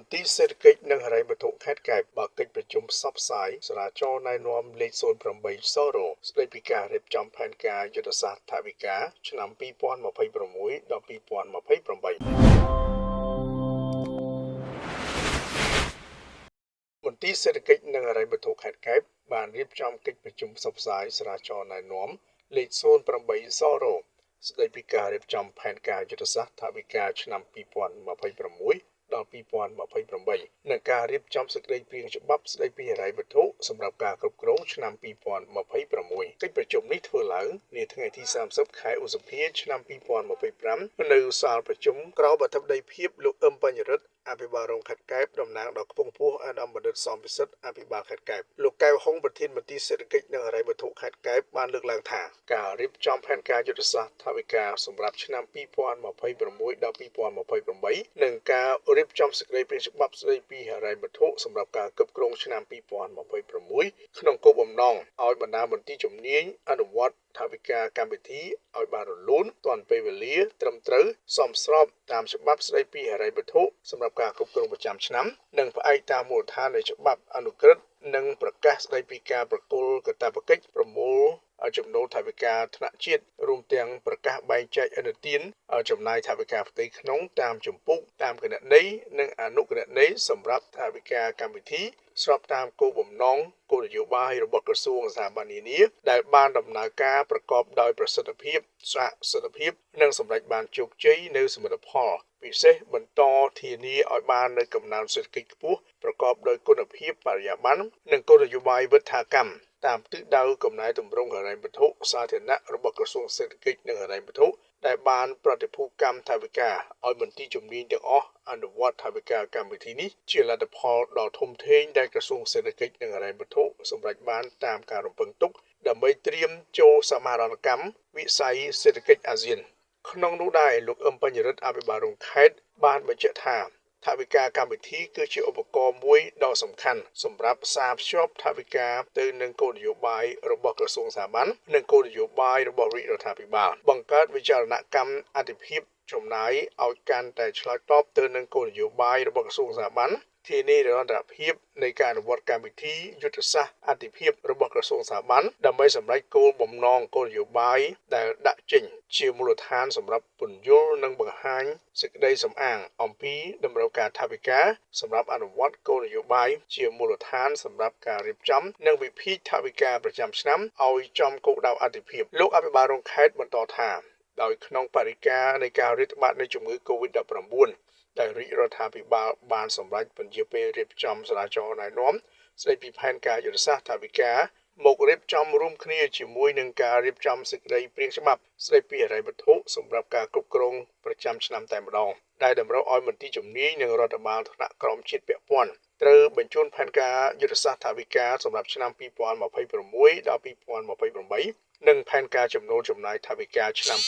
ន្ទីរសេដ្ឋកិច្ចនិងហិរញ្ញវត្ថុខេត្តកែបបើកកិច្ចប្រជុំផ្សព្វផ្សាយសារាចរណែនាំលេខ08សរស្តីពីការរៀបចំផែនការយុទ្ធសាស្ត្រថវិកាឆ្នាំ2026ដល់2028។មន្ទីរសេដ្ឋកិច្ចនិងហិរញ្ញវត្ថុខេត្តកែបបានរៀបចំកិច្ចប្រជុំផ្សព្វផ្សាយសារាចរណែនាំលេខ08សរស្តីពីការរៀបចំផែនការយុទ្ធសាស្ត្រថវិកាឆ្នាំ2026ដល់2028និងការរៀបចំសេចក្តីព្រាងច្បាប់ស្តីពីហិរញ្ញវត្ថុសម្រាប់ការគ្រប់គ្រងឆ្នាំ2026។កិច្ចប្រជុំនេះធ្វើឡើងនាថ្ងៃទី30ខែឧសភាឆ្នាំ2025នៅសាលប្រជុំក្រោមអធិបតីភាពលោកអឹមបញ្ញរិទ្ធអភិបាលរងខេត្តកែបតំណាងដល់ខ្ពង់ខ្ពស់អាដាមបណ្ឌិតសំពិសិដ្ឋអភិបាលខេត្តកែប។លោកកែវហុងប្រធានមន្ទីរសេដ្ឋកិច្ចនិងហិរញ្ញវត្ថុខេត្តកែបបានលើកឡើងថាការរៀបចំផែនការយុទ្ធសាស្ត្រថវិកាសម្រាប់ឆ្នាំ2026ដល់2028និងការរៀបចំសេចក្តីព្រាងច្បាប់ស្តីពីហិរញ្ញវត្ថុសម្រាប់ការគ្រប់គ្រងឆ្នាំ2026ក្នុងគោលបំណងឲ្យបណ្ដាមន្ទីរជំនាញអនុវត្តថវិកាកម្មវិធីឲ្យបានរលូនទាន់ពេលវេលាត្រឹមត្រូវសមស្របតាមច្បាប់ស្តីពីហិរញ្ញវត្ថុសម្រាប់ការគ្រប់គ្រងប្រចាំឆ្នាំនិងផ្អែកតាមមូលដ្ឋាននៃច្បាប់អនុក្រឹត្យនិងប្រកាសស្តីពីការប្រគល់កាតព្វកិច្ចប្រមូលចំណូលថវិកាថ្នាក់ជាតិរួមទាំងប្រកាសបែងចែកឥណទានចំណាយថវិកាផ្ទៃក្នុងតាមជំពូកតាមគណនីនិងអនុគណនីសម្រាប់ថវិកាកម្មវិធីស្របតាមគោលបំណងគោលនយោបាយរបស់ក្រសួងស្ថាប័ននានាដែលបានដំណើរការប្រកបដោយប្រសិទ្ធភាពសហសិទ្ធភាពនិងសម្រេចបានជោគជ័យនៅសមិទ្ធផលពិសេសបន្តធានាឲ្យបាននូវកំណើនសេដ្ឋកិច្ចខ្ពស់ប្រកបដោយគុណភាពបរិយាបន្ននិងគោលនយោបាយវិដ្ឋាកម្មតាមទិសដៅកំណែទម្រង់ហិរញ្ញវត្ថុសាធារណៈរបស់ក្រសួងសេដ្ឋកិច្ចនិងហិរញ្ញវត្ថុដែលបានប្រតិភូកម្មថវិកាឲ្យមន្ទីរជំនាញទាំងអស់អនុវត្តថវិកាកម្មវិធីនេះជាលទ្ធផលដ៏ធំធេងដែលក្រសួងសេដ្ឋកិច្ចនិងហិរញ្ញវត្ថុសម្រេចបានតាមការរំពឹងទុកដើម្បីត្រៀមចូលសមាហរណកម្មវិស័យសេដ្ឋកិច្ចអាស៊ានក្នុងនោះដែរលោកអឹមបញ្ញរិទ្ធអភិបាលរងខេត្តបានបញ្ជាក់ថាថវិកាកម្មវិធីគឺជាឧបករណ៍មួយដ៏សំខាន់សម្រាប់ផ្សារភ្ជាប់ថវិកាទៅនឹងគោលនយោបាយរបស់ក្រសួងស្ថាប័ននិងគោលនយោបាយរបស់រាជរដ្ឋាភិបាលបង្កើតវិចារណកម្មអតិភិបចំណាយឲ្យកាន់តែឆ្លើយតបទៅនឹងគោលនយោបាយរបស់ក្រសួងស្ថាប័នធានានិរន្តរភាពនៃការអនុវត្តកម្មវិធីយុទ្ធសាស្ត្រអតិភិបរបស់ក្រសួងស្ថាប័នដើម្បីសម្រេចគោលបំណងគោលនយោបាយដែលដាក់ចេញជាមូលដ្ឋានសម្រាប់ពន្យល់និងបង្ហាញសេចក្តីសម្អាងអំពីតម្រូវការថវិកាសម្រាប់អនុវត្តគោលនយោបាយជាមូលដ្ឋានសម្រាប់ការរៀបចំនិងវិភាគថវិកាប្រចាំឆ្នាំឲ្យចំគោលដៅអតិភិបលោកអភិបាលរងខេត្តបន្តថាដោយក្នុងបរិការនៃការរាតត្បាតនៃជំងឺ Covid-19 ដែលរាជរដ្ឋាភិបាលបានសម្រេចពន្យាពេលរៀបចំសារាចរណែនាំស្តីពីផែនការយុទ្ធសាស្ត្រថវិកាមករៀបចំរួមគ្នាជាមួយនឹងការរៀបចំសេចក្តីព្រាងច្បាប់ស្តីពីហិរញ្ញវត្ថុសម្រាប់ការគ្រប់គ្រងប្រចាំឆ្នាំតែម្ដងដែលតម្រូវឲ្យមន្ទីរជំនាញនិងរដ្ឋបាលថ្នាក់ក្រោមជាតិពាក់ព័ន្ធត្រូវបញ្ជូនផែនការយុទ្ធសាស្ត្រថវិកាសម្រាប់ឆ្នាំ2026ដល់2028និងផែនការចំណូលចំណាយថវិកាឆ្នាំ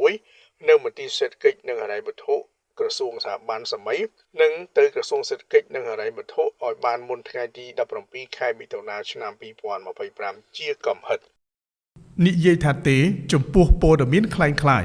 2026នៅមន្ទីរសេដ្ឋកិច្ចនិងហិរញ្ញវត្ថុក្រសួងស្ថាប័នសម័យនិងទៅក្រសួងសេដ្ឋកិច្ចនិងហិរញ្ញវត្ថុឲ្យបានមុនថ្ងៃទី17ខែមិថុនាឆ្នាំ2025ជាកំហិត និយាយថាទេចំពោះព័ត៌មានក្លែងក្លាយ